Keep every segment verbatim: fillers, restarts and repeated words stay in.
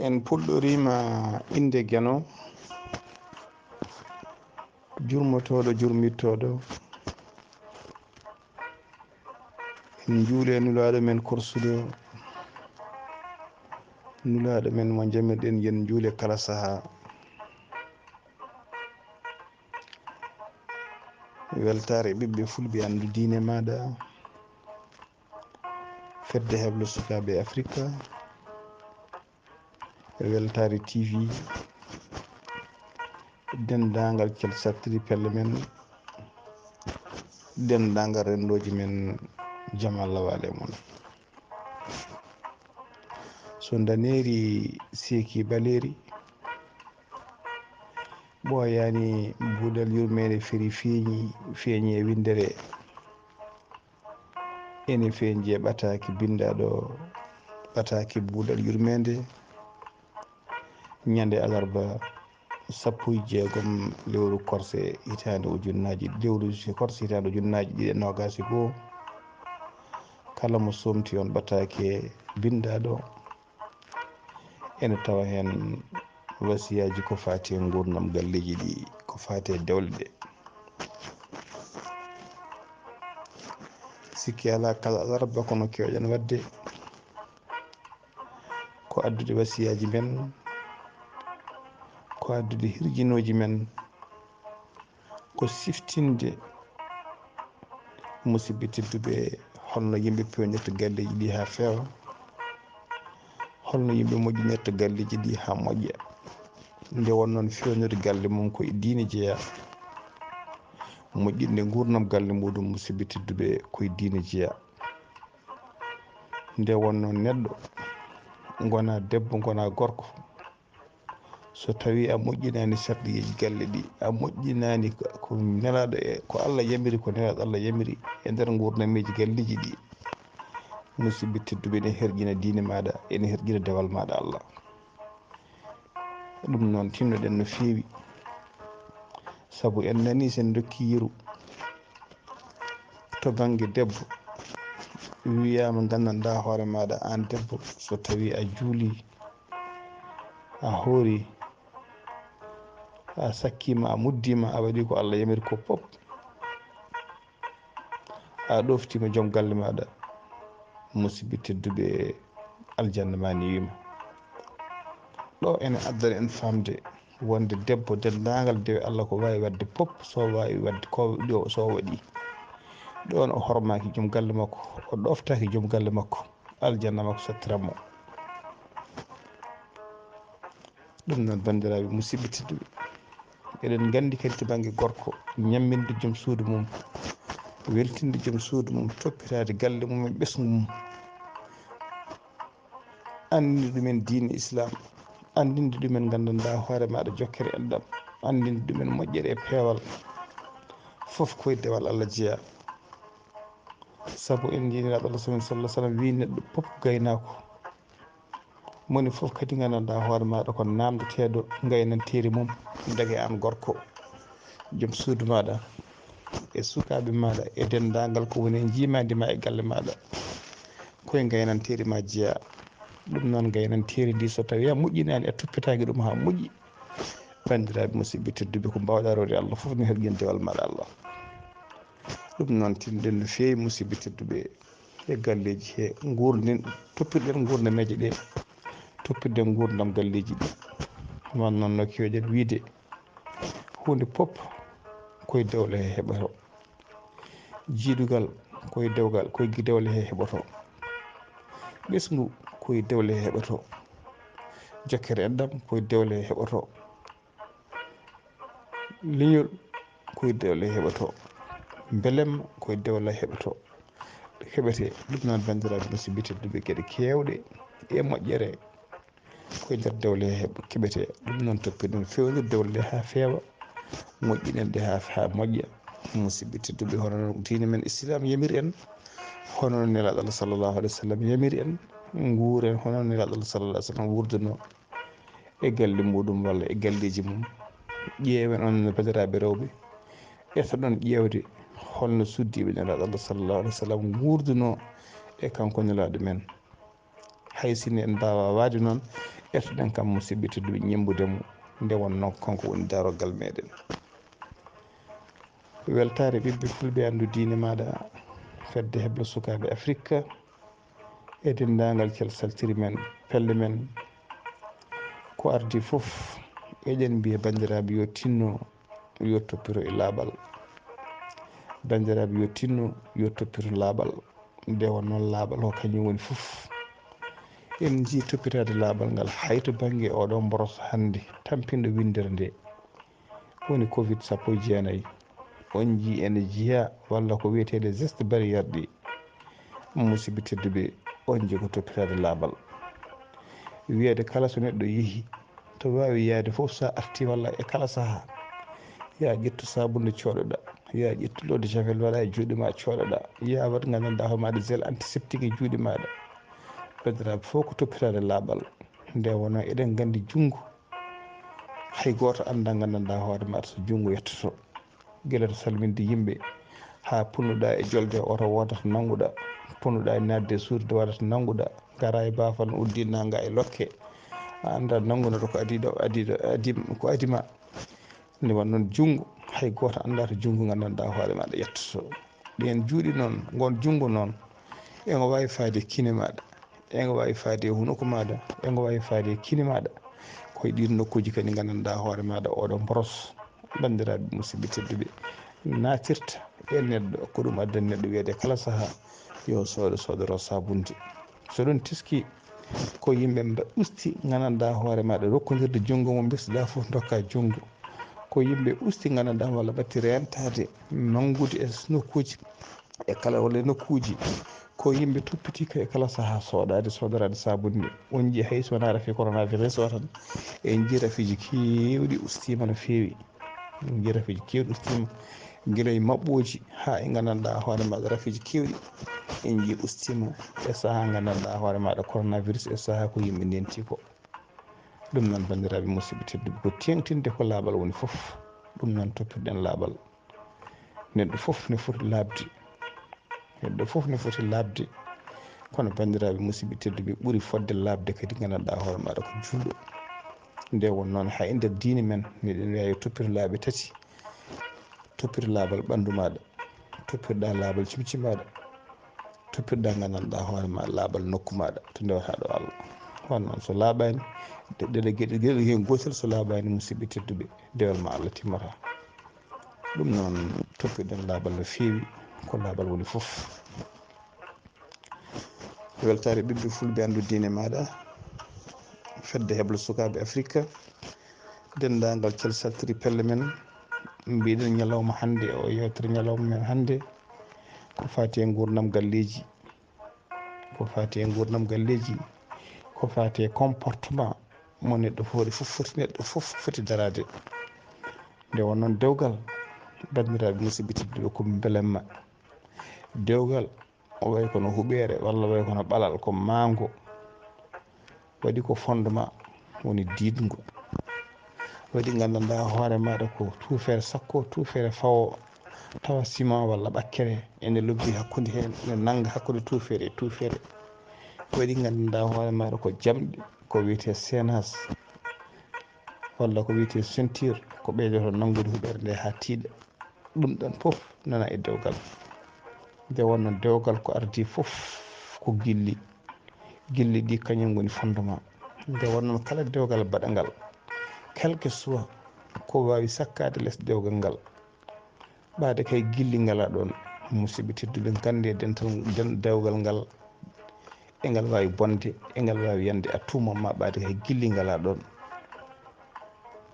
En puɗɗoriima innde Geno, jurmotooɗo, jurmittooɗo. En njuule nulaaɗo men korsuɗo, nulaaɗo men mo njamirɗen, yen njuule kala sahaa. Weltaare ɓiɓɓe fulɓe, anndu diine maaɗa, fedde heblo sukaaɓe Afrika, Weltaare T V, denndaangal cal sattiri pelle men, denndaangal renndooji men, jam Allah waale mon. So ndaneeri seeki ɓaleeri, ɓooyaani buuɗal yurmeende feri feeñi, feeñi e winndere. Ene feeñi e ɓataake binndaaɗo, ɓataake buuɗal yurmeende, ñande alarba sappo e jeegom lewru korse hitaande ujunnaaji, lewru korse hitaande ujunnaaji ɗiɗi e noogaas e goo. Kala mo soomti on ɓataake binndaaɗo, ene tawa heen wasiyaaji ko faati e nguurndam galleeji ɗi, ko faati e dewle ɗe. Sikki alaa, kala alarba ko no keewɗen waɗde, ko addude wasiyaaji men, ko addude hirjinooji men, ko siftinde, musidɓe tedduɓe, holno yimɓe peewnirta galleeji ɗi haa feewa, holno yimɓe moƴƴinirta galleeji ɗi haa moƴƴa. Nde won noon, feewnude galle mum ko e diine jeyaa, moƴƴinde nguurndam galle muɗum, musidɓe tedduɓe, ko e diine jeyaa. Nde won noon, neɗɗo, ngona debbo, ngona gorko, so tawii a moƴƴinaani sarɗiyeeji galle ɗi, a moƴƴinaani ko, ko nelaaɗo e, ko Allah yamiri, ko nelaaɗo Allah yamiri e nder nguurndamiiji galleeji ɗi, musidɓe tedduɓe, ene herƴina diine maaɗa, ene herƴina dewal maaɗa Allah. Ɗum noon, tinnoɗen no feewi, sabu en nanii sen ndokki yeru to bannge debbo, wiyaama, nganndanɗaa hoore maaɗa aan debbo, so tawii a juulii, a hoori, a sakkiima, a muddiima, a waɗi ko Allah yamiri ko pop, a ɗoftiima joom galle maaɗa, musidɓe tedduɓe, aljanna ma newiima. Ɗo ene addana en faamde wonde debbo, denndaangal dewe Allah ko waawi waɗde pop, so waawi waɗde ko ɗo, so o waɗi ɗoon, o hormaaki joom galle makko, o ɗoftaaki joom galle makko, aljanna makko sattiran mo. Ɗum noon, banndiraaɓe musidɓe tedduɓe, eɗen nganndi kadi to bannge gorko, ñamminde joom suudu mum, weltinde joom suudu mum, toppitaade galle mum e ɓesngu mum, anndinde ɗumen diine Islaam, anndinde ɗumen nganndanɗaa hoore maaɗa jokkere enɗam, anndinde ɗumen moƴƴere e peewal, fof ko e dewal Allah jeyaa. Sabu en njii Nelaaɗo Allah sallallahu alaihi wasallam wii neɗɗo fof ko gaynaako. Moni fof kadi nganndanɗaa hoore maaɗa ko naamndeteeɗo ngaynanteeri mum, daga e aan gorko, joom suudu maaɗa, e sukaaɓe maaɗa, e denndaangal ko woni e njiimaandi ma e galle maaɗa. Ko e ngaynanteeri ma jeyaa. Ɗum noon, ngaynanteeri ndi, so tawii a moƴƴinaani, a toppitaaki ɗum haa moƴƴi, banndiraaɓe musidɓe tedduɓe, ko mbaawɗaa rewde Allah fof no herƴini dewal maaɗa Allah. Ɗum noon, tinɗen no feewi, musidɓe tedduɓe, e galleeji he nguurnden, toppirɗen nguurnameeje ɗe, toppirɗen nguurndam galleeji ɗi. Ɗum noon, no keewɗen wiide, huunde pop ko e dewle he heɓotoo. Jiidugal ko e dewgal, ko e dewle he heɓotoo. Ɓesngu ko e dewle he heɓotoo. Jokkere enɗam ko e dewle he heɓotoo. Leñol ko e dewle heɓotoo. Mbelemma ko e dewle heɓotoo. Heɓetee. Ɗum noon, banndiraaɓe musidɓe tedduɓe, geɗe keewɗe e moƴƴere ko e nder dewle he heɓ-, keɓetee. Ɗum noon, toppiten feewnude dewle ɗe haa feewa, moƴƴinen ɗe haa, haa moƴƴa. Musidɓe tedduɓe, hono no diine men Islaam yamiri en, hono no Nelaaɗo Allah sallallahu alaihi wasallam yamiri en, nguuren hono no Nelaaɗo Allah sallallahu alaihi wasallam wuurdunoo e galle muɗum walla e galleeji mum. Ƴeewen onon no banndiraaɓe rewɓe, etoɗon ƴeewde holno suddiiɓe Nelaaɗo Allah sallallahu alaihi wasallam nguurdunoo e kanko Nelaaɗo men. Hay sinno en mbaawaa waade noon, Etoɗen kam, musidɓe tedduɓe, ñemmbude mo, nde wonnoo kanko woni daroggal meɗen. Weltaare ɓiɓɓe fulɓe, anndu diine maaɗa, fedde heblo sukaaɓe Afirka, e denndaangal cal saltiri men, pelle men, ko ardi fof, eɗen mbiya banndiraaɓe yo tinno, yo toppiro e laaɓal. Banndiraaɓe yo tinno, yo toppiro laaɓal. Nde wonnoo laaɓal ko kañum woni fof. En njii toppitaade laaɓal ngal hay to bannge oɗo mboros hannde tampinɗo winndere nde woni covid sappo e jeenayi. On njii ene jeyaa walla ko wiyeteeɗe geste barrière ɗi. Musidɓe tedduɓe, on njii ko toppitaade laaɓal. Wiyeede kala so neɗɗo yehi to waawi yahde fof, so a artii walla e kala sahaa, yo a ƴettu saabunde coodoɗaa, yo a ƴettu eau de javel waɗa e juuɗe ma coodoɗaa, yo a waɗ nganndanɗaa hoore maaɗa gel antiseptique e juuɗe maaɗa. Banndiraaɓe, fof ko toppitaade laaɓal. Nde wonnoo eɗen nganndi junngo, hay gooto anndaa nganndanɗaa hoore maaɗa so junngo yettoto. Gila to salminde yimɓe, haa punnuɗaa e jolde, oto wooda to nannguɗaa, punnuɗaa e naatde e suudu, wooda to nannguɗaa, ngaraa e baafal, uddinnaa ngaa e lokke, a anndaa nanngunoɗo ko adii ɗo, adii ɗo, adii, ko adii ma. Nde wonnoo junngo, hay gooto anndaa to junngo nganndanɗaa hoore maaɗa yettoto. Ɗeen juuɗe noon, ngoon junngo noon, e ngo waawi faade e kine maaɗa, e ngo waawi faade e hunuko maaɗa, e ngo waawi faade e kine maaɗa. Ko e ɗiin nokkuuji kadi nganndanɗaa hoore maaɗa oɗo mboros, banndiraaɓe musidɓe tedduɓe, naatirta e neɗɗo, ko ɗum addani neɗɗo wiyeede kala sahaa yo soodo, soodoro saabunde. So ɗum teskii, ko yimɓe mba-, usti nganndanɗaa hoore maaɗa rokkondirde junngo mum, mbirtoɗaa fof ndokkaa junngo. Ko yimɓe usti nganndanɗaa walla ɓatti reentaade nanngude e nokkuuji e kala walla e nokkuuji. Ko yimɓe toppitii ko e kala sahaa soodaade, soodoraade saabunde. On njii hay so wonaa rafi coronavirus o tan, en njii rafiiji keewɗi ustiima no feewi. En njii rafiiji keewɗi ustiima, gila e maɓɓooji haa e nganndanɗaa hoore maaɗa rafiiji keewɗi. En njii ustiima e sahaa nganndanɗaa hoore maaɗa coronavirus, e sahaa ko yimɓe ndenti ko. Ɗum noon, banndiraaɓe musidɓe tedduɓe, ko teeŋtinde ko laaɓal woni fof. Ɗum noon, toppirɗen laaɓal. Neɗɗo fof ne foti laaɓde. Neɗɗo fof ne foti laaɓde. Kono, banndiraaɓe musidɓe tedduɓe, ɓuri fotde laaɓde kadi nganndanɗaa hoore maaɗa ko juuɗo. Nde wonnoo ne, haa e nder diine men, miɗen wiya yo toppir laabi tati. Toppir laaɓal ɓanndu maaɗa, toppirɗaa laaɓal cimci maaɗa, toppirɗaa nganndanɗaa hoore ma laaɓal nokku maaɗa to ndewataa ɗo Allah. Kono noon, so laaɓaani, de-, ɗeɗe geɗe, geɗe heen gootel so laaɓaani, musidɓe tedduɓe, dewal ma Allah timmataa. Ɗum noon, toppirɗen laaɓal no feewi, ko laaɓal woni fof. Weltaare ɓiɓɓe fulɓe, anndu diine maaɗa, fedde heblo sukaaɓe Afirka, denndaangal cal saltiri pelle men, mbiɗen ñalawma hannde o, yewtere ñalawma men hannde, ko faati e nguurndam galleeji, ko faati e nguurndam galleeji, ko faati e comportement mo neɗɗo foti fof, foti neɗɗo fof foti daraade. Nde wonnoo dewgal, banndiraaɓe musidɓe tedduɓe, ko mbelamma. Dewgal o wayi kono huɓeere walla wayi kono ɓalal, ko maango. Waɗi ko fondement, woni diidngo. Waɗi nganndanɗaa hoore maaɗa ko tuufere sakko, tuufere fawo, tawa ciment walla ɓakkere ene lobbi hakkunde heen, ene nannga hakkunde tuufere e tuufere. Waɗi nganndanɗaa hoore maaɗa ko jamɗe, ko wiyetee seenas, walla ko wiyetee ceinture, ko ɓeydoto nanngude huɓeere nde haa tiiɗa. Ɗum ɗoon fof nana e dewgal. Nde wonnoo dewgal ko ardii fof ko gilli. Gilli ɗi kañum ngoni fondement. Nde wonnoo kala dewgal baɗangal, quel que soit ko waawi sakkaade les dewgal ngal, ɓaade kay gilli ngalaa ɗoon, musidɓe tedduɓe, nganndee dental, den-, dewgal ngal, e ngal waawi bonde, e ngal waawi yande à tout moment, ɓaade kay gilli ngalaa ɗoon.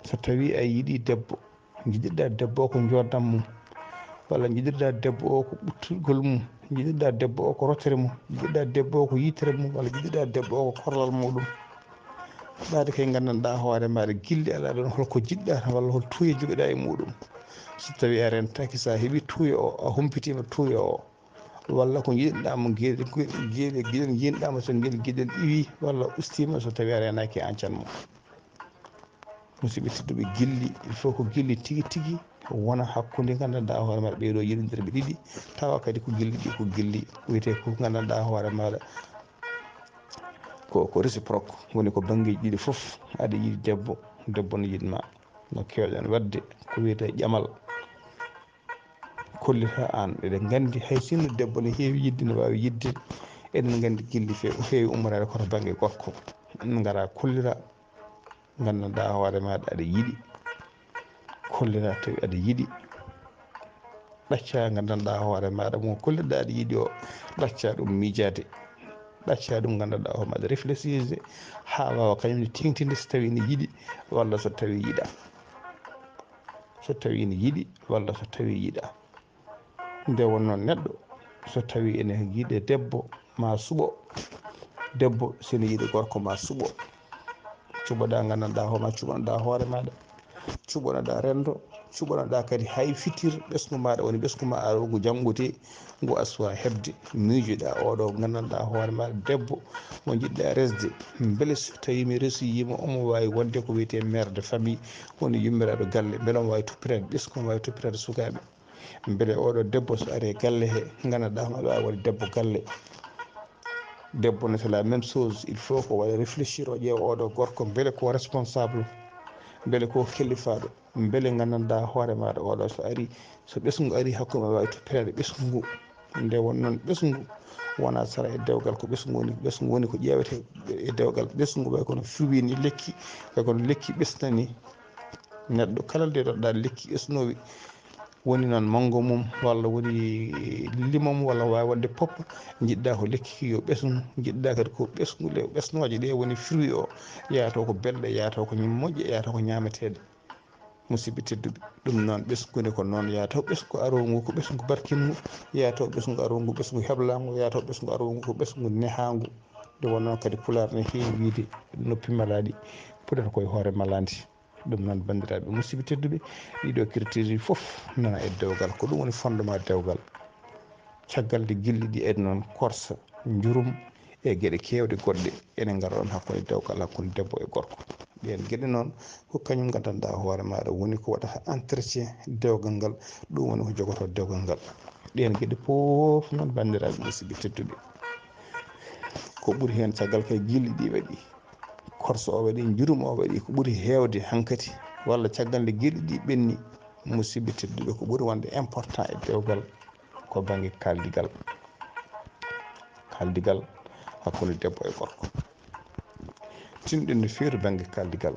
So tawii a yiɗii debbo, njiɗirɗaa debbo o ko njoorndam mum, walla njiɗirɗaa debbo o ko ɓuttugol mum, njiɗirɗaa debbo o ko rottere mum, njiɗirɗaa debbo o ko yitere mum, walla njiɗirɗaa debbo o ko korlal muɗum, ɓaade kay nganndanɗaa hoore maaɗa gilli alaa ɗoon, hol ko njiɗɗaa tan, walla hol tuuyo njogiɗaa e muɗum. So tawii a rentaaki, so a heɓii tuuyo o, a humpitiima tuuyo o, walla ko njiɗɗaa mo, geɗe, geɗe, geɗel njiɗɗaa mo, so ngel geɗel iwii walla ustiima, so tawii a reenaaki aan can mo. Musidɓe tedduɓe, gilli, il faut ko gilli tigi tigi wona hakkunde nganndanɗaa hoore maaɗa ɓee ɗoo yiɗondirɓe ɗiɗi, tawa kadi ko gilli ɗi, ko gilli wiyetee ko nganndanɗaa hoore maaɗa ko ko réciproque, woni ko banngeeji ɗiɗi fof. Aɗa yiɗi debbo, debbo no yiɗ ma. No keewɗen waɗde ko wiyetee ƴamal, kollita aan. Eɗen nganndi hay sinno debbo ne heewi yiɗde, ne waawi yiɗde, eɗen nganndi gilli fe- heewi ummoraade ko to bannge gorko. Ngara kollira, nganndanɗaa hoore maaɗa aɗa yiɗi, kollira tawi aɗa yiɗi. Ɗacca nganndanɗaa hoore maaɗa mo kollirɗaa aɗa yiɗi o, ɗacca ɗum miijaade. Ɗacca ɗum nganndanɗaa hoore maaɗa réfléchir haa waawa kañum ne teeŋtinde so tawii ne yiɗi walla so tawii yiɗaa. So tawii ne yiɗi walla so tawii yiɗaa. Nde wonnoo neɗɗo, so tawii ene yiɗe debbo, ma suɓo. Debbo, so ene yiɗi gorko, ma suɓo. Cuɓoɗaa nganndanɗaa hoore ma, cuɓanoɗaa hoore maaɗa. Cuɓanoɗaa renndo, cuɓanoɗaa kadi hay fitir ɓesngu maaɗa, woni ɓesngu ma arogu janngude, ngu a suwaa heɓde. Miijoɗaa oɗo nganndanɗaa hoore maaɗa debbo mo njiɗɗaa resde. Mbele so tawii mi resiyiima, omo waawi wonde ko wiyetee mère de famille, woni yummiraaɗo galle. Mbele omo waawi toppitaade ɓesngu, omo waawi toppitaade sukaaɓe. Mbele oɗo debbo so ari e galle he, nganndanɗaa hoore maaɗa waawi wonde debbo galle. Debbo ne, c'est la même chose. Il faut ko waɗa réfléchir, o ƴeewa oɗo gorko, mbele ko responsable, mbele ko kellifaaɗo, mbele nganndanɗaa hoore maaɗa oɗo so ari, so ɓesngu ari hakkunde ma, waawi toppitaade ɓesngu ngu. Nde won noon ɓesngu wonaa sara e dewgal, ko ɓesngu woni, ɓesngu woni ko ƴeewetee e dewgal. Ɓesngu way kono fruit ni, lekki, way kono lekki ɓesnani neɗɗo. Kala nde ɗoɗɗaa lekki ɓesnoowi, woni noon manngo mum, walla woni limo mum, walla waawi waɗde pop, njiɗɗaa ko lekki ki yo ɓesnu, njiɗɗaa kadi ko ɓesngu, le- ɓesnooje ɗe woni fruit o, yaha taw ko belɗe, yaha taw ko moƴƴe, yaha taw ko ñaameteeɗe. Musidɓe tedduɓe, ɗum noon ɓesngude ko noon, yaha taw ɓesngu aroongu ko ɓesngu barkinngu, yaha taw ɓesngu aroongu ɓesngu heɓlaangu, yaha taw ɓesngu aroongu ko ɓesngu nehaangu. Nde wonnoo kadi Pulaar ne heewi wiyde noppi malaaɗi puɗata koye hoore malaandi. Ɗum noon, banndiraaɓe musidɓe tedduɓe, ɗiɗo critère ji fof nana e dewgal, ko ɗum woni fondement dewgal. Caggal nde gilli ɗi ene noon korsa, njurum e geɗe keewɗe goɗɗe ene ngara ɗoon hakkunde dewgal, hakkunde debbo e gorko. Ɗeen geɗe noon ko kañum nganndanɗaa hoore maaɗa woni ko waɗata entretien dewgal ngal, ɗum woni ko jogotoo dewgal ngal. Ɗeen geɗe fof noon, banndiraaɓe musidɓe tedduɓe, ko ɓuri heen caggal kay gilli ɗi waɗi, korsa o waɗi, njurum o waɗi, ko ɓuri heewde hankadi, walla caggal nde gilli ɗi ɓenni, musidɓe tedduɓe, ko ɓuri wonde important e dewgal ko bannge kaaldigal. Kaaldigal hakkunde debbo e gorko. Tinɗen no feewi to bannge kaaldigal,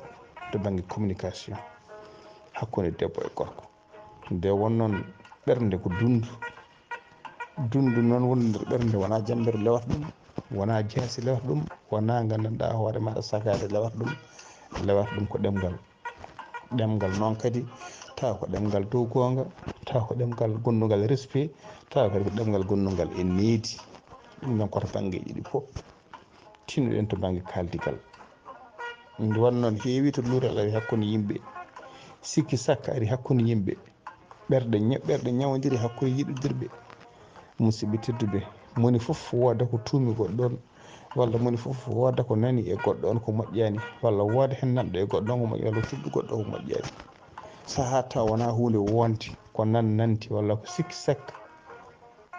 to bannge communication hakkunde debbo e gorko. Nde won noon ɓernde ko dunndu. Dunndu noon woni nder ɓernde, wonaa jammbere lewata ɗum, wonaa jaasi lewata ɗum, wonaa nganndanɗaa hoore maaɗa sagaade lewata ɗum. Lewata ɗum ko ɗemngal. Ɗemngal noon kadi, tawa ko ɗemngal dow goonga, tawa ko ɗemngal gonndugal respect, tawa kadi ko ɗemngal gonndugal e needi. Ɗum noon ko to banngeeji ɗi fof. Tinnoɗen to bannge kaaldigal. Nde won noon heewi to luural ari hakkunde yimɓe. Sikki sakka ari hakkunde yimɓe. Ɓerɗe ña-, ɓerɗe ñawdiri hakkunde yiɗodirɓe. Musidɓe tedduɓe, moni fof wooda ko tuumi goɗɗo on, walla moni fof wooda ko nani e goɗɗo on ko moƴƴaani, walla wooda heen nanɗo e goɗɗo on ko moƴƴaani, walla tuɗɗo goɗɗo ko moƴƴaani. Sahaa tawa wonaa huunde wonde, ko nan nanti walla ko sikki sakka.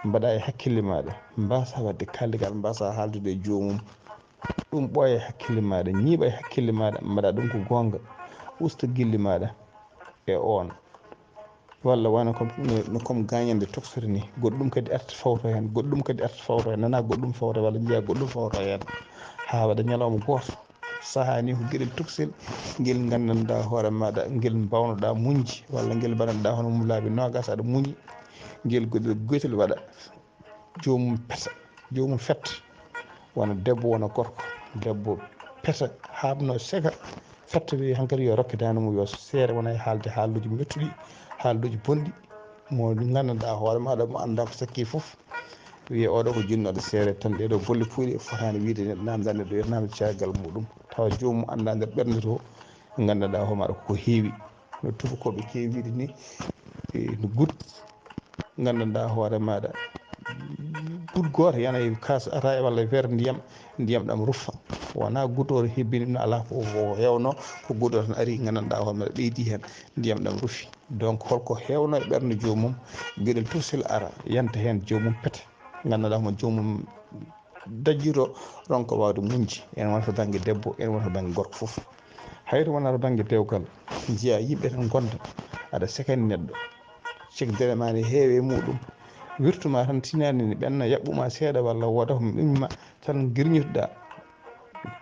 Mbaɗa e hakkille maaɗa, mbaasaa waɗde kaaldigal, mbaasaa haaldude e joomum. Ɗum ɓooya e hakkille maaɗa, ñiiɓa e hakkille maaɗa, mbaɗa ɗum ko goonga, usta gilli maaɗa e oon. Walla wano kom-, no, no kom gaañande toksori ni, goɗɗum kadi arta fawto heen, goɗɗum kadi arta fawto heen, nana goɗɗum fawto walla njiya goɗɗum fawto heen, haa waɗa ñalawma gooto. Sahaa ni ko geɗel toksel, ngel nganndanɗaa hoore maaɗa, ngel mbawnoɗaa muñde, walla ngel mbaɗanɗaa hono mum laabi noogas aɗa muñi, ngel geɗel gotel waɗa, joomum peta, joomum fetta, wona debbo, wona gorko, debbo peta, haaɓno seka, fetta, wi hankadi yo rokke daande mum, yo seere, wona e haalde haalluuji mettuɗi, haalluuji bonɗi, mo nganndanɗaa hoore maaɗa, mo anndaa ko sakki fof, wiye oɗo ko jinnoɗo seere tan, ɗeɗo bolle puyɗe fotaani wiide neɗɗo, namda neɗɗo, yo namde caggal muɗum, tawa joomum anndaa nder ɓernde to, nganndanɗaa hoore maaɗa ko heewi, no tubakooɓe keewi wiide ni, e, no gud, nganndanɗaa hoore maaɗa, gud gooto yana e kaas ata e walla weer ndiyam, ndiyam ɗam ruffa, wona gud oto hebbini ɗum, alaa ko, ko heewno, ko gud oto tan ari, nganndanɗaa hoore maaɗa ɓeydi heen, ndiyam ɗam rufi. Donc, holko heewno e ɓernde joomum, geɗel toksel ara, yanta heen joomum pete, nganndanɗaa homo joomum dajjiro ronka waawde muñde, ene wona to bannge debbo, ene wona to bannge gorko fof. Hay to wonaa to bannge dewgal, njiyaa yimɓe tan ngonda, aɗa sekani neɗɗo. Cek dere ma ne heewe e muɗum. Wirtu ma tan tinaani ne ɓenna, yaɓɓu ma seeɗa walla wooda ko ɓimmi ma tan girñitoɗa,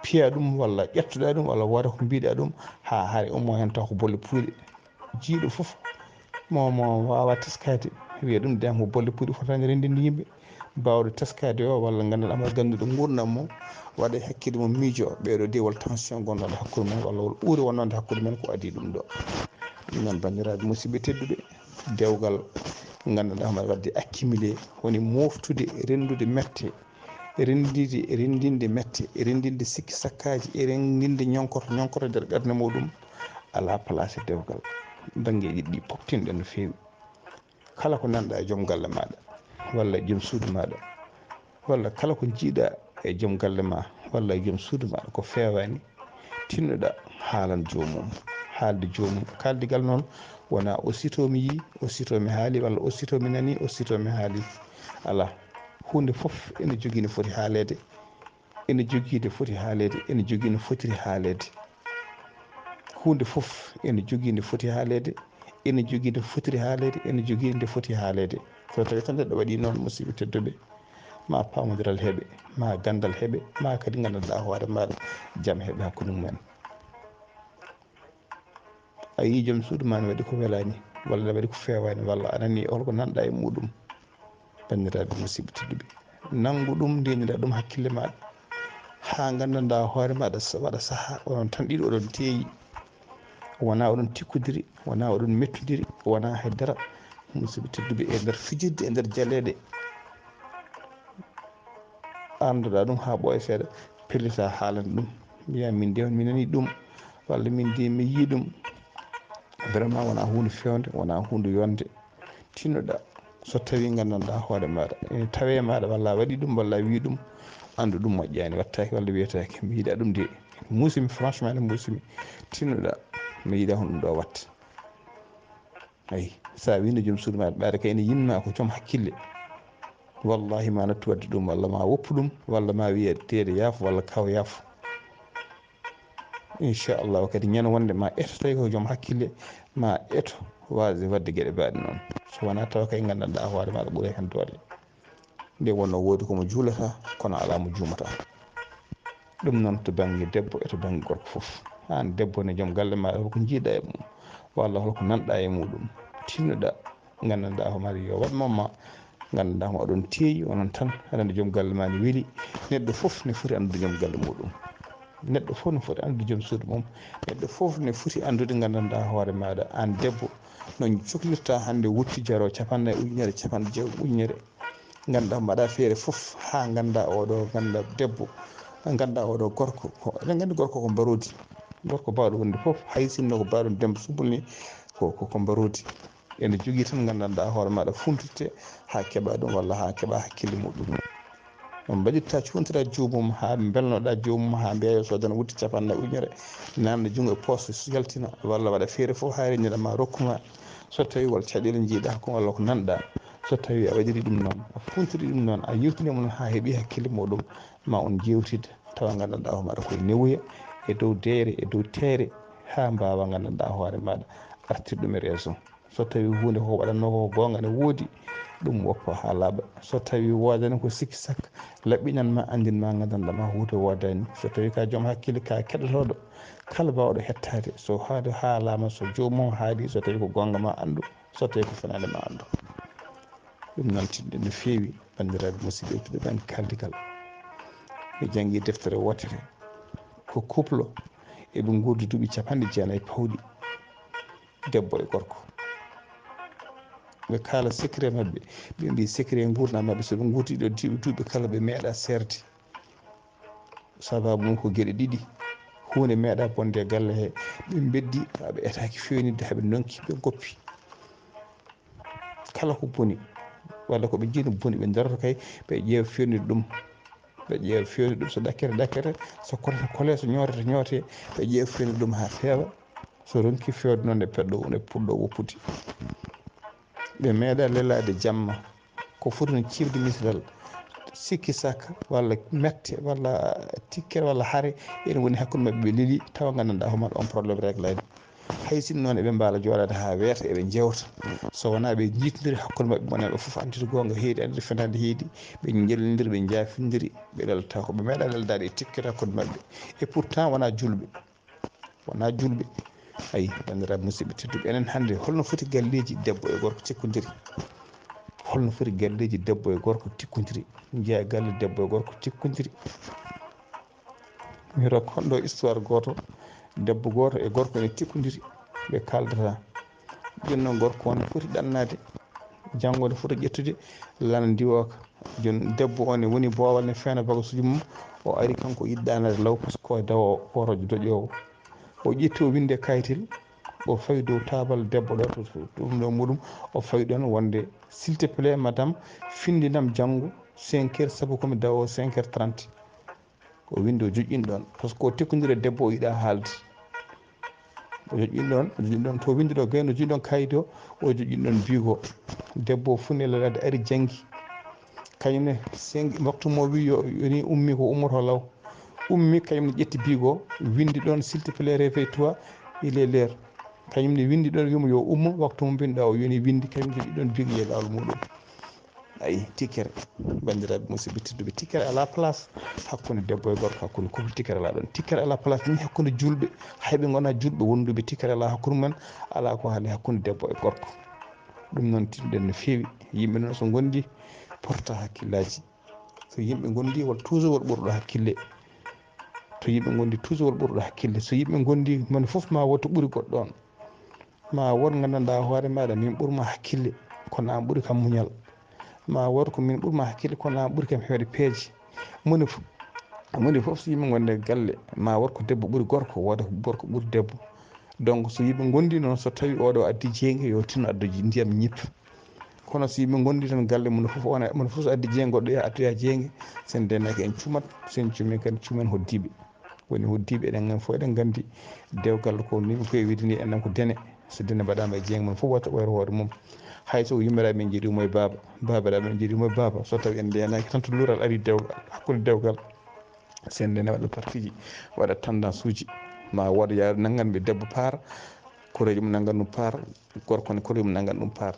piya ɗum walla ƴettoɗa ɗum walla wooda ko mbiɗa ɗum, haa hare ummo heen taw ko bolle puyɗe. Jiiɗo fof mo, mo waawa teskaade, wiya ɗum de ko bolle puyɗe fotaani renndinde yimɓe. Baawɗo teskaade o walla nganndanɗaa mo ganduɗo nguurndam mo, waɗa e hakkille mum miijo ɓeeɗo de wol tension gonnoɗo hakkunde men walla wol uure wonnode hakkunde men ko adii ɗum ɗo. Ɗum noon banndiraaɓe musidɓe tedduɓe, dewgal nganndanɗaa hono waɗde accumulé, woni moftude, renndude mette, renndinde, renndinde mette, renndinde sikki sakkaaji, e renndinde ñonkorto, ñonkorto nder ɓernde muɗum, alaa place e dewgal. Banngeeji ɗi poftinɗen no feewi. Kala ko nanɗa e joom galle maɗa, walla e joom suudu maɗa, walla kala ko jiiɗa e joom galle ma, walla e joom suudu maɗa, ko feewani, tinnoɗa haalan joomum, haalde joomum. Kaaldigal noon wona aussitôt mi yii, aussitôt mi haali, walla aussitôt mi nani, aussitôt mi haali. Alaa, huunde fof ene jogii no foti haaleede, ene jogii no foti haaleede, ene jogii no fotiri haaleede. Huunde fof ene jogii nde foti haaleede, ene jogii nde fotiri haaleede, ene jogii nde foti haaleede. So tawii tan neɗɗo waɗii noon, musidɓe tedduɓe, ma paamondiral heɓe, ma ganndal heɓe, ma kadi nganndanɗaa hoore maaɗa jam heɓe hakkunde mumen. A yii joom suudu ma ne waɗi ko welaani, walla ne waɗi ko feewaani, walla a nanii holko nanɗa e muɗum. Banndiraaɓe musidɓe tedduɓe, nanngu ɗum, ndeenira ɗum hakkille maaɗa, haa nganndanɗaa hoore maaɗa, sa-, waɗa sahaa, onon tan ɗiɗo oɗon teeyi, wonaa oɗon tikkodiri, wonaa oɗon mettodiri, wonaa hay dara. Musidɓe tedduɓe, e nder fijirde, e nder jaleeɗe, anndoɗaa ɗum haa ɓooya seeɗa, pellita haalande ɗum, mbiya min de on mi nanii ɗum, walla min de mi yii ɗum. Vraiment wonaa huunde feewnde, wonaa huunde yonde. Tinnoɗaa, so tawii nganndanɗaa hoore maaɗa, ene tawee maaɗa, walla a waɗii ɗum, walla a wii ɗum, anndu ɗum moƴƴaani, waɗtaake walla wiyetaake. Mi yiɗaa ɗum de, muusimi, franchement, ene muusimi. Tinnoɗaa, mi yiɗaa hono ɗum ɗo waɗta. Ayi, so a wiino joom suudu maaɗa, ɓaade kay ene yinma ko joom hakkille. Wallahi ma nattu waɗde ɗum, walla ma woppu ɗum, walla ma wiye deede yaafo, walla kaw yaafo. Inchallahu kadi ñande wonde ma eto tawi ko joom hakkille, ma eto waasde waɗde geɗe mbaɗe noon. So wonaa tawa kay nganndanɗaa hoore maaɗa ɓuri heen doole. Nde wonno woodi ko mo juulata, kono alaa mo juumata. Ɗum noon to bannge debbo e to bannge gorko fof. Aan debbo ne joom galle maaɗa, holko njiiɗa e mum, walla holko nanɗa e muɗum. Tinnoɗaa, nganndanɗaa hoore maaɗa yo waɗ mamma, nganndanɗaa homo oɗon teeyi, onon tan, aɗa anndi joom galle ma ne weli. Neɗɗo fof ne foti anndude joom galle muɗum. Neɗɗo fof ne foti anndude joom suudu mum. Neɗɗo fof ne foti anndude nganndanɗaa hoore maaɗa, aan debbo, no coklirta hannde wutti jaro capanɗe nayi ujunere, capanɗe jeegom ujunere. Ngannduɗaa mbaɗa feere fof haa ngannda oɗo, ngannda debbo, ngannda oɗo gorko. Ko, eɗen nganndi gorko ko mbaroodi. Gorko baawɗo wonde fof, hay sinno ko baawɗo dembo subul ni, ko, ko, ko mbaroodi. Ene jogii tan nganndanɗaa hoore maaɗa funtirte haa keɓa ɗum walla haa keɓa hakkille muɗum. On mbaɗirta cuuntira joomum haa mbelnoɗa joomum haa mbiya yo soodana wutte capanɗe nayi ujunere, naamna junngo e poos yaltina walla waɗa feere fof haa renndina ma rokku ma. So tawii won caɗeele njiiɗa ko walla ko nanɗa, so tawii a waɗiri ɗum noon, a funtiri ɗum noon, a yewtini mo noon haa heɓi hakkille muɗum, ma on njeewtid tawa nganndanɗaa hoore maaɗa koye newuya e dow deere e dow teere haa mbaawa nganndanɗaa hoore maaɗa artir ɗum e raison. So tawii huunde ko waɗatnoo ko goonga ne woodi, ɗum woppa haa laaɓa. So tawii woodani ko sikki sakka, laɓɓinan ma, anndin ma, nganndanɗaa ma huunde woodaani. So tawii ka joom hakkille, ka keɗotooɗo, kala baawɗo hettaade, so haali haalaama, so joomum haali, so tawii ko goonga ma anndu, so tawii ko fenaande ma anndu. Ɗum noon tiɗɗen no feewi, banndiraaɓe musidɓe tedduɓe, kaaldigal. Mi janngi deftere wootere, ko couple, eɓe nguurdi duuɓi capanɗe jeenayi pawɗi. Debbo e gorko. Ɓe kaala secret maɓɓe. Ɓe mbii secret nguurndam maɓɓe, so ɓe nguurdi ɗo diiɓe duuɓi kala, ɓe meeɗa seerde. Sababu mum ko geɗe ɗiɗi. Huunde meeɗa bonde e galle he. Ɓe mbeddi, haa ɓe etaaki feewnitde, haa ɓe ndonki, ɓe ngoppi. Kala ko boni, walla ko ɓe njiyi no boni, ɓe ndaroto kay, ɓe ƴeewa feewnitde ɗum. Ɓe ƴeewa feewde ɗum, so ɗakkete, ɗakkete, so kolete, kolee, so ñootete, ñootee. Ɓe ƴeewa feewde ɗum haa feewa. So ronki feewde noon, ɓe peɗɗo, ɓe puɗɗo woppude. Ɓe meeɗaa lelaade jamma. Ko foti no ciifde misal, sikki sakka walla mette walla tikkere walla hare ene woni hakkunde maɓɓe, ɓe leli tawa nganndanɗaa homaɗo on probléme réglade. Hay sinno noon eɓe mbaala jooɗaade haa weeta, eɓe njewta. So wonaa ɓe njiitondiri hakkunde maɓɓe, wonaa ɓe fof anndita goonga heedi, anndita fenaande heedi, ɓe njellondiri, ɓe njaafindiri, ɓe lelta ko ɓe meeɗa leldaade e tikkere hakkunde maɓɓe. Et pourtant wonaa julɓe. Wonaa julɓe. Ayi, banndiraaɓe musidɓe tedduɓe, enen hannde holno foti galleeji debbo e gorko tikkondiri? Holno foti galleeji debbo e gorko tikkondiri? Njiya galle debbo e gorko tikkondiri. Mi rokka on ɗo histoire gooto, debbo gooto e gorko ene tikkondiri, ɓe kaaldata. Jooni noon gorko on foti ɗannaade, janngo ne foti ƴettude lana ndiwooka. Jooni debbo on ne woni boowal ne feena bagasuuji mum, o ari kanko yiɗi ɗannaade law, parce que ko dawo hoorojo doƴoowo. O ƴetti o winndi e kayitel, o fawi dow taabal debbo ɗo, to, to, to ɗum ɗo muɗum, o fawi ɗon wonde, "S'il te plaît, madame, finndinam janngo cinq heures, sabu ko mi dawo cinq heures trente." O winndi, o joƴƴini ɗon, parce que o tikkondiri e debbo, o yiɗaa haalde. O joƴƴini ɗon, o joƴƴini ɗon to winndi ɗo, gayno joƴƴini ɗon kayit o, o joƴƴini ɗon biigo. Debbo o funni lelaade ari janngi. Kañum ne, cinq, waktu mo wi yo, yo ni ummi ko ummoto law. Ummi, kañum ne ƴetti biigo, winndi ɗon, "S'il te plaît, réveille-toi, il est l'heure." Kañum ne winndi ɗon, wiimo yo ummo, waktu mo mbinɗa o yoni winndi, kañum joƴƴi ɗon biigo e laawol muɗum. Ayi, tikkere, banndiraaɓe musidɓe tedduɓe, tikkere alaa place hakkunde debbo e gorko, hakkunde couple, tikkere alaa ɗon. Tikkere alaa place ni hakkunde julɓe, hay ɓe ngonaa julɓe wonduɓe, tikkere alaa hakkunde mumen, alaa ko haali hakkunde debbo e gorko. Ɗum noon tinɗen no feewi, yimɓe noon so ngondi, porta hakkillaaji. So yimɓe ngondi, won toujours won ɓurɗo hakkille. To yimɓe ngondi, toujours won ɓurɗo hakkille. So yimɓe ngondi, moni fof ma woto ɓuri goɗɗo on. Ma won nganndanɗaa hoore maaɗa, min ɓurma hakkille, kono aan ɓuri kam muñal. Ma won ko min ɓurma hakkille, kono aan ɓuri kam heewde peeje. Moni fof, moni fof so yimɓe ngondi e galle, ma won ko debbo ɓuri gorko, wooda ko gorko ɓuri debbo. Donc, so yimɓe ngondi noon, so tawi oɗo addi jeynge, yo tinno adda ndiyam ñippa. Kono so yimɓe ngondi tan galle, moni fof on, moni fof so addi jeynge, goɗɗo yaha addoya jeynge, sen denaki en cumat, sen cumi kadi cumen hoddiiɓe. Woni hoddiiɓe, eɗen fof eɗen nganndi dewgal ko ni ɓe koye wiide ni, enen ko dene. So dene mbaɗaama e jeynge, mum fof watta ɓooyre hoore mum. Hay so ko yummiraaɓe men njeɗi mo e baaba, baabiraaɓe men njeɗi mo e baaba, so tawi en ndeenaaki tan to luural ari dewgal, hakkunde dewgal, sen ndene waɗa partiiji, waɗa tendance uji, ma wooda yaade nanngan ɓe debbo paar, koreeji mum nanngan ɗum paar, gorko ne koreeji mum nanngan ɗum paar.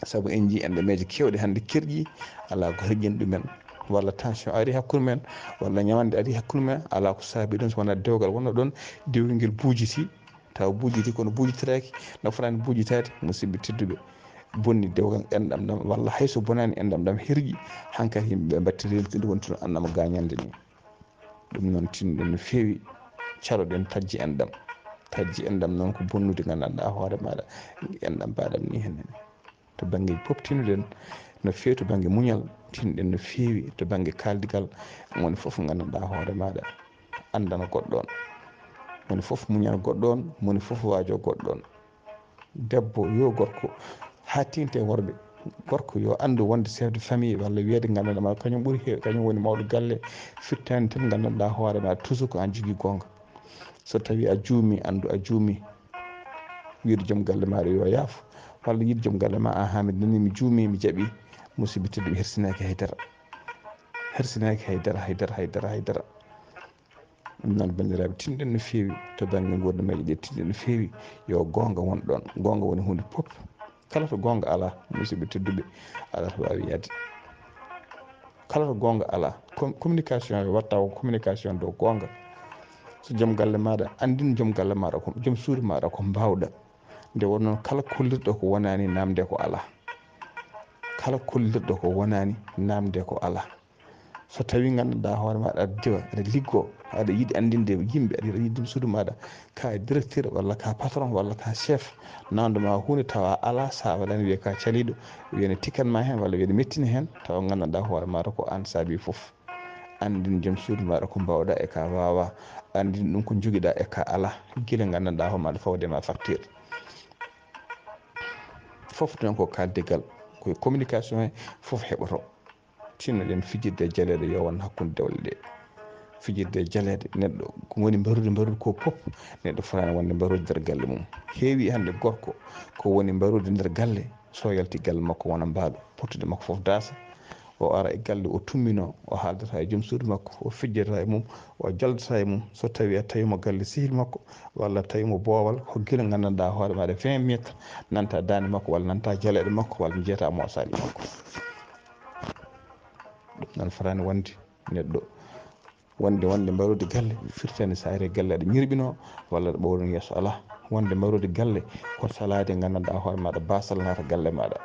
Sabu en njii enɗameeje keewɗe hannde kerƴi, alaa ko herƴini ɗumen, walla tension ari hakkunde men, walla ñawande ari hakkunde men, alaa ko saabi ɗum so wonaa dewgal wonno ɗon, dewgal ngel buujiti, tawa buujiti kono buujitiraaki no fotaani buujitaade, musidɓe tedduɓe, bonni dewgal enɗam ɗam, walla hay so bonaani enɗam ɗam herƴi, hankadi yimɓe ɓe mbaɗti rentinde wontude annama gaañande ni. Ɗum noon tinɗen no feewi, caloɗen tajji enɗam. Tajji enɗam noon ko bonnude nganndanɗaa hoore maaɗa, enɗam mbaɗam ni heen. To bannge pop tinuɗen no feewi, to bannge muñal tinɗen no feewi, to bannge kaaldigal moni fof nganndanɗaa hoore maaɗa, anndana goɗɗo on. Moni fof muñal goɗɗo on, moni fof waajo goɗɗo on. Debbo yo gorko, haa teeŋti e worɓe. Gorko yo anndu wonde chef de famille walla wiyeede nganndanɗaa ma kañum ɓuri heew, kañum woni mawɗo galle, firtaani tan nganndanɗaa hoore ma toujours ko aan jogii goonga. So tawi a juumi, anndu a juumi. Wiide joom galle maaɗa yo yaafo, walla yiide joom galle ma, "Ahaa, mi nanii, mi juumi, mi jaɓi." Musidɓe tedduɓe, hersinaaki hay dara. Hersinaaki hay dara, hay dara, hay dara, hay dara. Ɗum noon, banndiraaɓe, tinɗen no feewi to bannge nguurndam meeje ɗe, tinɗen no feewi. Yo goonga won ɗoon. Goonga woni huunde pop. Kala to goonga alaa, musidɓe tedduɓe, alaa to waawi yahde. Kala to goonga alaa, com-, communication yo watta ko communication dow goonga. So joom galle maaɗa, anndin joom galle maaɗa ko, joom suudu maaɗa ko mbaawɗa. Nde wonnoo kala kollirɗo ko wonaani, naamnde ko alaa. Kala kollirɗo ko wonaani, naamnde ko alaa. So tawii nganndanɗaa hoore ma aɗa diwa, aɗa liggoo, aɗa yiɗi anndinde yimɓe, aɗa yiɗi anndinde suudu maaɗa, ka directeur walla ka patron walla ka chef, naamndo ma huunde tawa alaa, so a waɗaani wiya ka caliiɗo, wiya ne tikkan ma heen walla wiya ne mettini heen, tawa nganndanɗaa hoore maaɗa ko aan saabii fof. Anndin joom suudu maaɗa ko mbaawɗaa e ka waawaa, anndin ɗum ko njogiɗaa e ka alaa, gila nganndanɗaa hoore maaɗa fawde ma facture. Fof noon ko kaaldigal, ko e communication he fof heɓoto. Tinnoɗen fijirde e jaleeɗe yo won hakkunde dewle ɗe. Fijirde e jaleeɗe, neɗɗo ko woni mbarude, mbarude ko pop, neɗɗo fotaani wonde mbarude nder galle mum. Heewi hannde gorko ko woni mbarude nder galle, so yalti galle makko wona mbaalu, pottude makko fof daasa, o O ara e galle, o tummbinoo, o haaldata e joom suudu makko, o fijjata e mum, o jaldata e mum. So tawii a tawii mo galle sehil makko walla a tawii mo boowal, ko gila nganndanɗaa hoore maaɗa vingt mètres, nanta daande makko walla nanta jaleeɗe makko walla njiyata moosaali makko. Ɗum noon fotaani wonde neɗɗo wonde, wonde mbaroodi galle firtani so a ari galle aɗa ñirɓinoo walla aɗa ɓowlana yeeso, alaa. Wonde mbaroodi galle ko salaade nganndanɗaa hoore maaɗa baasal naata galle maaɗa,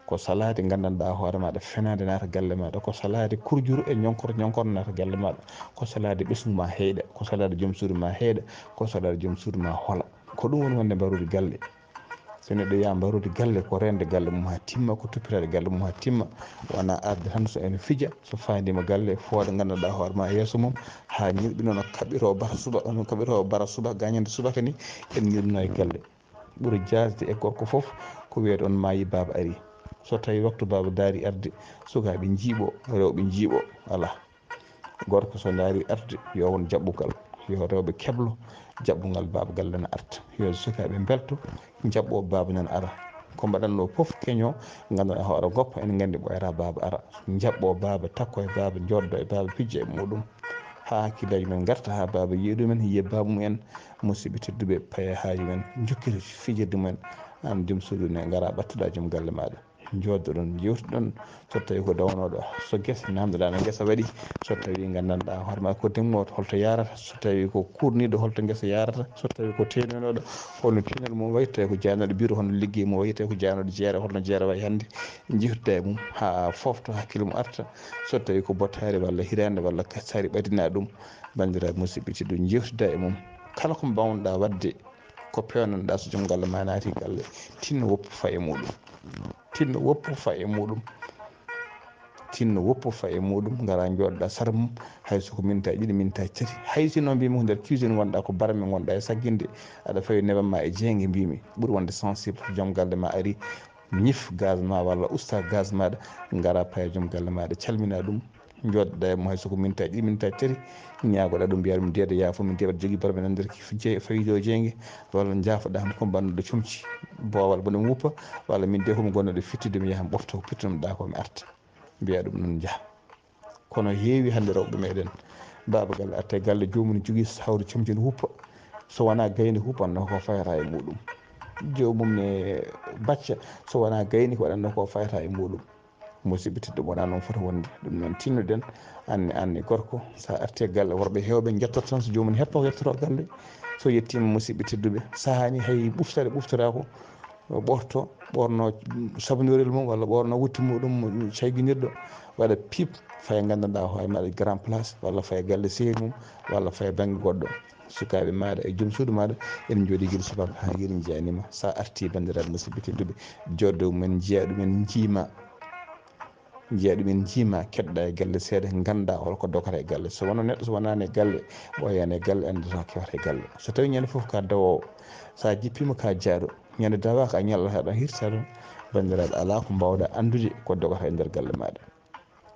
ko salaade nganndanɗaa hoore maaɗa fenaande naata galle maaɗa, ko salaade kurjuru e ñonkor ñonkor naata galle maaɗa, ko salaade ɓesngu ma heyɗa, ko salaade joom suudu ma heyɗa, ko salaade joom suudu ma hola. Ko ɗum woni wonde mbaroodi galle. So neɗɗo wiyaa mbaroodi galle, ko reende galle mum haa timma, ko toppitaade galle mum haa timma. Wonaa arde tan so ene fija, so faandiima galle, fooɗa nganndanɗaa hoore ma yeeso mum, haa ñirɓi noon, kaɓiroo bara subaka, no kaɓiroo bara subaka, gaañande subaka ni, en ñirɓinoo e galle. Ɓuri jaasde e gorko fof ko wiyeede on maayi, baaba ari. So tawii waktu baaba daari arde, sukaaɓe njiiɓoo, rewɓe njiiɓoo, alaa. Gorko so ndaari arde, yo won jaɓɓugal, yo rewɓe keblo jaɓɓungal, baaba galle na arta, yo sukaaɓe mbelto, njaɓɓoo baaba nan ara. Ko mbaɗatnoo fof keñoo, nganndanɗaa hoore goppa, ene nganndi ɓooyata baaba ara. Njaɓɓoo baaba, takko e baaba, njooɗdo e baaba, pijja e muɗum, haa hakkillaaji men ngarta, haa baaba yiya ɗumen, yiya baaba mum en, musidɓe tedduɓe, paya haaju men, njokkita fijirde mum en. Aan joom suudu ne, ngara ɓattoɗaa joom galle maaɗa. Njooɗoɗon, njeewtiɗon, so tawii ko dawnooɗo, so gese, naamndoɗaa no ngesa waɗi, so tawii nganndanɗaa hoore ma ko ndemoowo, holto yaarata, so tawii ko kuurniiɗo, holto ngesa yaarata, so tawii ko teeminooɗo, holno teenol mum wayi, tawi ko jaaynooɗo biro, holno liggey mum wayi, tawi ko jaaynooɗo jeere, holno jeere wayi hannde, njeewtiɗaa e mum haa foofto hakkille mum arta, so tawii ko bottaari walla hiraande walla kasaari ɓadinaa ɗum, banndiraaɓe musidɓe tedduɓe, njeewtiɗaa e mum, kala ko mbaawnoɗaa waɗde, ko peewnanɗaa, so joom galle ma naati galle, tinno woppu faa e muɗum. Tinno woppu faa e muɗum. Tinno woppu faa e muɗum, ngara njooɗoɗaa sara mum, hay so ko mintaa ɗiɗi, mintaa tati. Hay sinno mbiimi ko nder cuisine ngonɗaa, ko barme ngonɗaa e sagginde, aɗa fawi neban ma e jeynge mbiimi, ɓuri wonde sensible, so joom galle ma ari, ñif gaz ma walla usta gaz maaɗa, ngara paya joom galle maaɗa, calmina ɗum, njooɗoɗaa e mum hay so ko mintaa ɗiɗi, mintaa tati, ñaagoɗaa ɗum, mbiyaa ɗum, deede, yaafo min, deede, mbaɗa jogii barme nan nder ki je-, fawido jeynge, walla njaafoɗaa hannde ko mbannuɗo comci boowal, mboɗo mi wuppa, walla min de ko mi gonnuɗo fittude, mi yaha mi ɓofta ko pittunoɗaa ko, mi arta. Mbiyaa ɗum noon, njaha. Kono heewi hannde rewɓe meɗen, baaba galle arta e galle, joomum ne jogii sawru comci ne huppa, so wonaa gayni huppatnoo ko fayata e muɗum. Joomum ne bacca, so wonaa gayni ko waɗatnoo ko fayata e muɗum. Musidɓe tedduɓe, wonaa noon foti wonde. Ɗum noon tinnoɗen, aan ne, aan ne gorko, so a artii e galle, worɓe heewɓe njettoto tan so joomum heppa ko yettoto galle. So yettiima, musidɓe tedduɓe, sahaa ni hay ɓuftaade ɓuftotaako, ɓorto, ɓorno sabondirel mum walla ɓorno wutte muɗum cayginirɗo, waɗa pip, faya nganndanɗaa hoore maaɗa grand place, walla faya galle sehil mum, walla faya bannge goɗɗo. Sukaaɓe maaɗa e joom suudu maaɗa ene njooɗii gila subaka haa hiiri njiyaani ma. So a artii, banndiraaɓe musidɓe tedduɓe, jooɗo mum en, njiya ɗum en, njii ma. Njiya ɗum en, njii ma, keɗoɗaa e galle seeɗa, nganndaa hol ko dogata e galle. So wonaa neɗɗo, so wonaani e galle, ɓooyaani e galle, anndaa ko kewata e galle. So tawii ñande fof ko a dawoowo, so a jippiima ko a jaaɗo, ñande dawaaka a ñallat, aɗa hirsa ɗum, banndiraaɓe, alaa ko mbaawɗaa anndude ko dogata e nder galle maaɗa.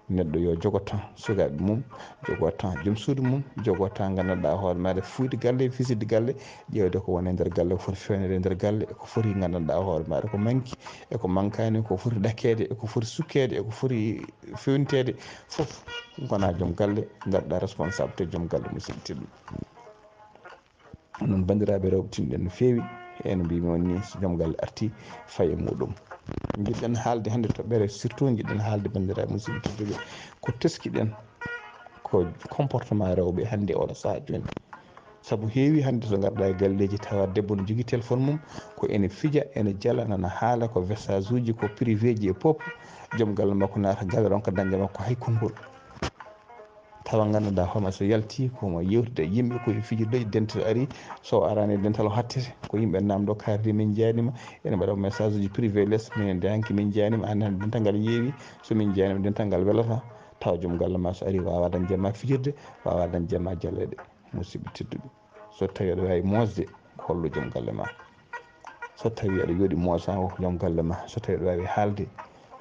Neɗɗo yo jogo temps sukaaɓe mum, jogo temps joom suudu mum, jogo temps nganndanɗaa hoore maaɗa, fuyde galle, fisirde galle, ƴeewde ko woni e nder galle, ko foti feewneede e nder galle, ko foti nganndanɗaa hoore maaɗa ko manki e ko mankaani, ko foti ɗakkeede e ko foti sukkeede e ko foti feewniteede, fof ngonaa joom galle, ngarɗaa responsabilité joom galle, musidɓe tedduɓe. Onon banndiraaɓe rewɓe, tinɗen no feewi, e no mbiimi on ni, so joom galle artii, faya e muɗum. Njiɗɗen haalde hannde toɓɓere, surtout njiɗɗen haalde, banndiraaɓe musidɓe tedduɓe, ko teskiɗen ko comportement rewɓe hannde oɗo sahaa jooni. Sabu heewi hannde so ngarɗaa e galleeji, tawa debbo no jogii téléphone mum, ko ene fija, ene jala, nana haala, ko message uji, ko privé ji e pop. Joom galle makko naata galle, ronka dañde makko hay konngol. Tawa nganndanɗaa hoore ma so yaltii, ko mo yeewtude e yimɓe, ko e fijirdeeji, dental arii, so o araani e dental o hattete, ko yimɓe naamndoo, kaari min njiyaani ma, ene mbaɗa message uji privé les, minen de hanki min njiyaani ma, aan hannde dental ngal yeewi, so min njiyaani ma dental ngal welataa, tawa joom galle ma so arii waawaa dañde e ma fijirde, waawaa dañde e ma jaleeɗe, musidɓe tedduɓe. So tawii aɗa waawi moosde, hollu joom galle ma. So tawii aɗa yooɗi moosaango, ko joom galle ma. So tawii aɗa waawi haalde,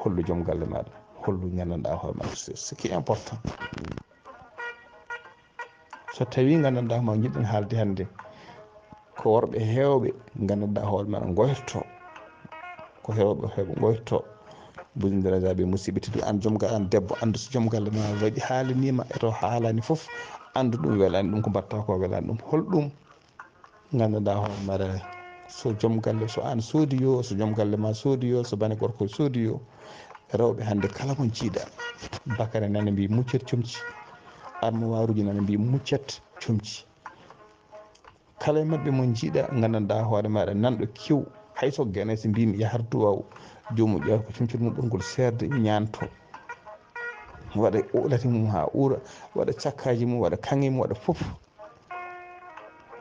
hollu joom galle maaɗa. Hollu nganndanɗaa hoore ma. C'est, c'est qui est important. So tawii nganndanɗaa hoore ma, njiɗɗen haalde hannde, ko worɓe heewɓe nganndanɗaa hoore ma ngoyto. Ko heewɓe, heewɓe ngoyto. Budindiraaɓe, musidɓe tedduɓe, an joom galle, an debbo, anndu so joom galle ma waɗi, haalaniima e to haalani fof, anndu ɗum welani ɗum, ko mbaɗta ko welani ɗum. Holɗum? Nganndanɗaa hoore maɗa, so joom galle, so an soodi yo, so joom galle ma soodi yo, so bane gorko soodi yo, rewɓe hannde kala mo jiiɗa, bakane nana mbi muccet comci, armoiruji nana mbi muccet comci. Kala e maɓɓe mo jiiɗa, nganndanɗaa hoore maɗa, nanɗo kew, hay so gene, so mbimi yahar duwaw, joomum ƴeewata ko comcol mum ɓurgol seerde, ñaanto. Waɗa o lati mum haa uura, waɗa cakkaji mum, waɗa kaŋŋe mum, waɗa fof.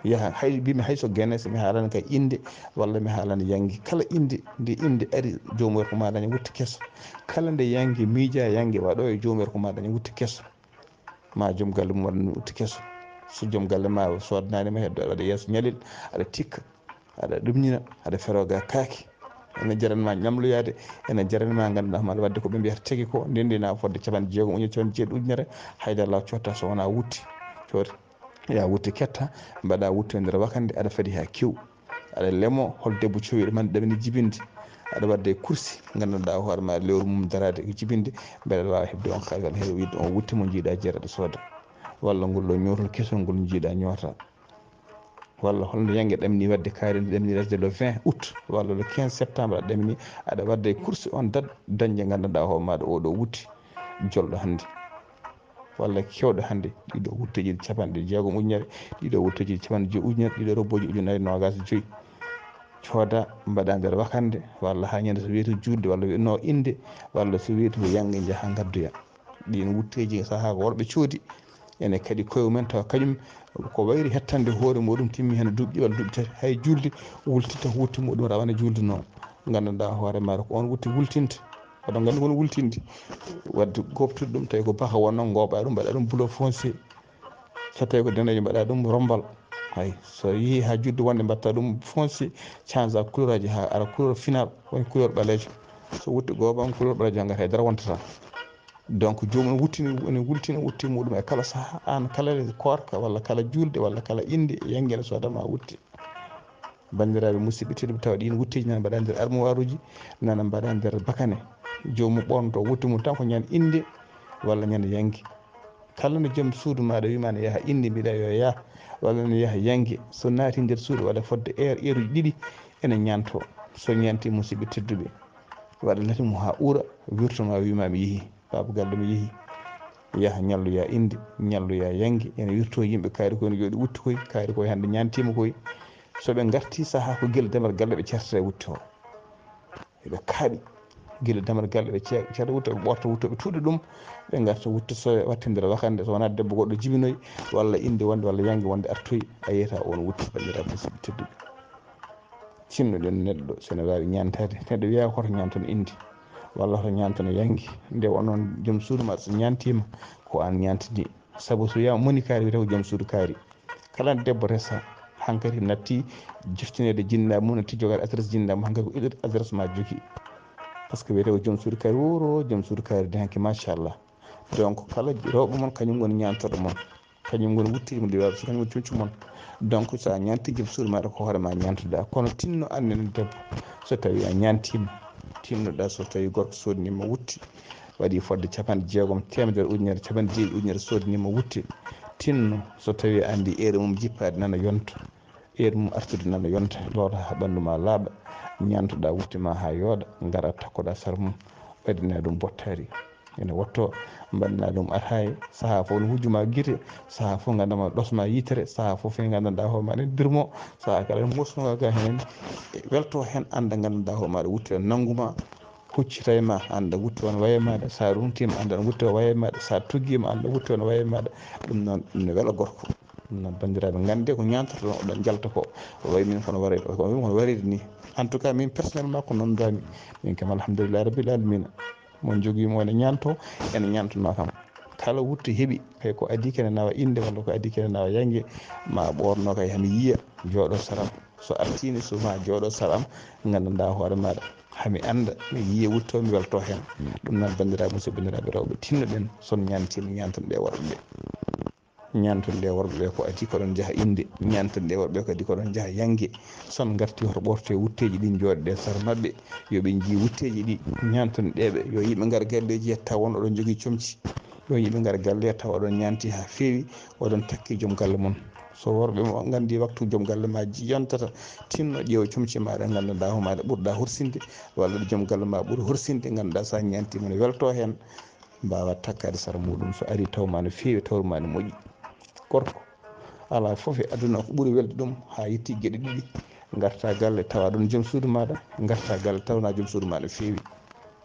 Yaha, hay mbimi hay so gene, so mi haalani kay innde, walla mi haalani yangi. Kala innde, nde innde ari, joom werko ma daña wutte keso. Kala nde yangi miija, yangi waɗo e joom werko ma daña wutte keso. Ma joom galle mum waɗa wutte keso. So joom galle ma soodanaani ma heddo, aɗa waɗa yeeso ñalel, aɗa tikka, aɗa ɗumñina, aɗa fero ga kaaki. Ene jarani ma ñamloyaade, ene jarani ma ngannduɗaa hoore maɗa waɗde ko ɓe mbiyata tigi ko, ndendina fodde capanɗe jeegom ujunere, capanɗe jeeɗiɗi ujunere, hay dara laa cotta so wonaa wutte. Cooti, ya wutte ketta, mbaɗa wutte e nder wakande, aɗa fadi haa kew. Aɗa lemo, hol debbo cowiɗo ma ɗamini jibinde. Aɗa wadda e kursi, nganndanɗaa hoore ma lewru mum daraade ko jibinde, mbeɗa waawa heɓde on kaalis, walla heɓa wiide on wutte mo jiiɗa jeere aɗa sooda. Walla ngol ɗo ñootol kesol ngol jiiɗa ñoota. Walla holno yange ɗamini waɗde kaari ndi, ɗamini resde le vingt août, walla le quinze septembre aɗa ɗamini, aɗa wadda e kursi on date dañde nganndanɗaa hoore maɗa oɗo wutte jolɗo hannde. Walla kewɗo hannde, ɗiɗo wutteeji capanɗe jeegom ujunere, ɗiɗo wutteeji capanɗe joyi ujunere, ɗiɗo robbooji ujunere noogaas e joyi. Cooda, mbaɗa nder wakande, walla haa ñande so weeto juulde, walla no innde, walla so weeto ko yange njaha ngaddoya. Ɗiin wutteeji sahaa ko worɓe coodi, ene kaɗi koye mumen tawa kañum ko wayri hettande hoore muɗum timmi heen duuɓi ɗiɗi walla duuɓi tati, hay juulde wultitta ko wutte muɗum rawane juulde noon. Nganndanɗaa hoore maɗa ko on wutte wultinta. Oɗon nganndi won wultinde. Wadde goptude ɗum, tawi ko baka wonno, ngooɓa ɗum, mbaɗa ɗum bulo foncé. So tawi ko daneejo, mbaɗa ɗum rombal. Hay, so yehi haa juulde wonde, mbaɗta ɗum foncé, change couleur aji haa ara couleur final, woni couleur ɓaleejo. So wutte gooba on couleur ɓaleejo, ngata e dara wontata. Donc, joomum wuttini, woni wultina wutte muɗum e kala saha, aan kala koorka, walla kala juulde, walla kala innde, yange ne sooda ma wutte. Banndiraaɓe musidɓe tedduɓe, tawa ɗiin wutteeji nana mbaɗa nder armoiruji, nana mbaɗa nder bakane. Joomum ɓornoto wutte mum tan ko ñande innde walla ñande yange. Kala no joom suudu maɗa wima ne yaha innde, mbiɗa yo yah, walla ne yaha yange. So naati nder suudu waɗa fodde heure, heure uji ɗiɗi, ene ñanto. So ñanti musidɓe tedduɓe, waɗa lati mum haa uura, wirtoma wima mi yehi. Baaba galle mi yehi. Yaha ñalloya innde, ñalloya yange, ene wirto yimɓe kaari koye no jooɗi wutte koye, kaari koye hannde ñantiima koye. So ɓe ngarti saha ko gila damal galle ɓe certata e wutte o. Eɓe kaaɗi gila damal galle ɓe ce-, certa wutte, ɓe ɓorta wutte, ɓe tuuɗa ɗum, ɓe ngarta wutte so wattindira wakande, so wonaa debbo goɗɗo jibinoyi, walla innde wonde, walla yange wonde artoyi, a yiyata on wutte, banndiraaɓe musidɓe tedduɓe. Tinnoɗen neɗɗo, so ene waawi ñaantaade. Neɗɗo wiyaa hoto ñaantan innde, walla hoto ñaantan yange. Nde o noon, joom suudu ma so ñaantiima, ko aan ñaantini. Sabu so wiyaama moni kaari, wiyata ko joom suudu kaari. Kala debbo resa, hankadi natti jiftineede jinnaa mum, natti jogaade adresse jinnaa mum, hankadi ko adresse ma jogii. Par ce que wiyata ko joom suudu kaari, wuro joom suudu kaari de hanki, machallah. Donc, kala rewɓe mon, kañum ngoni ñaantorɗo mon. Kañum ngoni wutteeji mon, liwaaɓe, so kañum woni comci mon. Donc, so a ñaanti joom suudu maaɗa, ko hoore ma ñaantuɗa. Kono tinno aan nene debbo, so tawi a ñaantiima, tinnoɗa so tawi gorko soodaniima wutte, waɗi fodde capanɗe jeegom, teemedere ujunere, capanɗe jeeɗiɗi ujunere soodaniima wutte. Tinno so tawi a anndi heure mum jippaade nana yonta. Heure mum artude nana yonta, loota haa ɓanndu ma laaɓa, ñaantoɗa wutte ma haa yooɗa, ngara takkoɗa sara mum, waɗina ɗum bottaari. Ene wotto, mbaɗna ɗum ataaya, saha fof ne hujju ma gite, saha fof nganndanma ɗosma yitere, saha fof ne nganndanɗa hoore ma ne dirmo, saha kala ne mosnoga ga heen, welto heen, annda nganndanɗa hoore maɗa wutte nanngu ma, huccita e ma, annda wutte won waye maɗa, sa runtima, annda wutte won waye maɗa, sa tuggiima, annda wutte won waye maɗa. Ɗum noon ne wela gorko. Ɗum noon, banndiraaɓe, nganndee ko ñaantotoɗon, oɗon njalta ko, o wayi min kono wareede, o wayi min kono wareede ni. En tout cas, min personnellement ko noon mbiyaami. Min kam, alhamdulillahi rabbil alamina. Mo jogii mo ene ñaanto, ene ñaantonoo kam. Kala wutte heɓi, kay ko adii kene nawa innde, walla ko adii kene nawa yange, ma ɓoorno kay hami yiya, jooɗo saram. So artiini, so ma jooɗo saram, nganndanɗa hoore maɗa. Hami annda, mi yiya wutto, mi welto heen. Ɗum noon, banndiraaɓe, musidɓe, banndiraaɓe rewɓe, tinnoɗen, so on ñaantiima, ñaanton ɓe worɓe ɓe. Ñaanton ɗe worɓe ɓe ko adii ko ɗon njaha innde. Ñaanton ɗe worɓe ko adii ko ɗon njaha yannge. So on ngartii hoto ɓorte wutteeji ɗin jooɗe ɗe sara maɓɓe. Yo ɓe njii wutteeji ɗi, ñaanton ɗeɓe. Yo yimɓe ngar galleeji yetta won oɗon njogii comci. Yo yimɓe ngar galle tawa oɗon ñaanti haa feewi, oɗon takki joom galle mon. So worɓe mo nganndi waktu joom galle ma yontata, tinno ƴeew comci maɗa ngannduɗaa homaɗa ɓurɗa horsinde, walla ɗo joom galle ma ɓuri horsinde, ngannduɗaa sa ñaanti mone welto heen, mbaawa takkaade sara muɗum. So ari taw ma no feewi, tawru ma no moƴƴi. Gorko, alaa fof e aduna ko ɓuri welde ɗum haa yetti geɗe ɗiɗi. Ngarta galle tawa ɗon joom suudu maɗa, ngarta galle tawna joom suudu ma no feewi.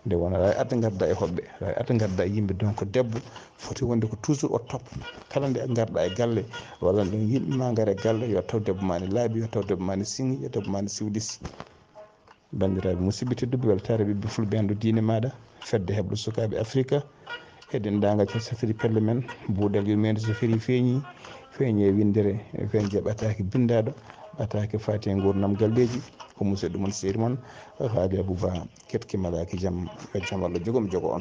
Nde wona ra ata ngarda e hoɓɓe, ra ata ngarda e yimɓe. Donc debbo foti wonde ko toujours au top. Kala nde ngarɗa e galle, walla nde yimɓe ma ngara e galle, yo taw debbo ma ne laaɓi, yo taw debbo ma ne siŋi, yo debbo ma ne siwlisi. Banndiraaɓe musidɓe tedduɓe, weltaare ɓiɓɓe fulɓe, anndu diine maɗa, fedde heɓɗo sukaaɓe Afrika, e denndaangal ko safiri pelle men, buuɗal yurmeende so feri feeñi, feeñi e winndere, feeñi e ɓataake binndaaɗo, ɓataake faati e nguurndam galleeji, ko musidɗo mon, sehil mon, Haali Abuba, ketki malaaki jam, yo jam Allah jogo mi jogo on.